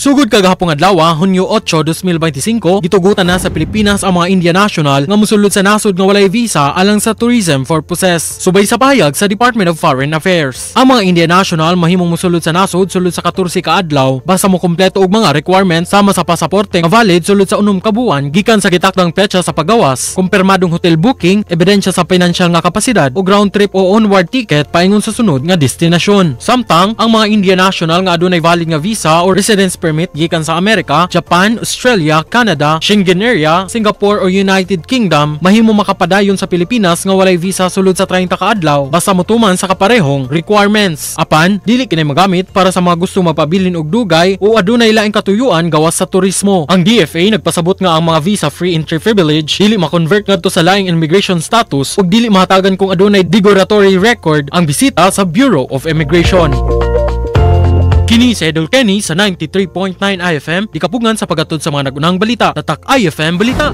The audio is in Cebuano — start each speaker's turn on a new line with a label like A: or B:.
A: Sugod kagahapong adlaw, Hunyo 8, 2025, gitugutan na sa Pilipinas ang mga India national nga mosulod sa nasod nga walay visa alang sa tourism purposes. Subay sa pahayag sa Department of Foreign Affairs. Ang mga India national mahimong mosulod sa nasod sulod sa 14 ka adlaw basta mo kumpleto og mga requirements sama sa pasaporte nga valid sulod sa 6 ka buwan gikan sa gitakdang petsa sa paggawas, kumpirmadong hotel booking, ebidensya sa pinansyal nga kapasidad ug round trip o onward ticket paingon sa sunod nga destinasyon. Samtang ang mga India national nga adunay valid nga visa o residence permit gikan sa Amerika, Japan, Australia, Canada, Schengen Area, Singapore o United Kingdom mahimo makapadayon sa Pilipinas nga walay visa sulod sa 30 ka adlaw basta motuman sa kaparehong requirements. Apan dili kini magamit para sa mga gusto magpabilin og dugay o adunay laing katuyuan gawas sa turismo. Ang DFA nagpasabot nga ang mga visa free entry privilege dili ma-convert ngadto sa laing immigration status ug dili mahatagan kung adunay derogatory record ang bisita sa Bureau of Immigration. Kini si Idol Kenny sa 93.9 IFM, di kapugngan sa paghatod sa mga nagunang balita. Tatak IFM Balita.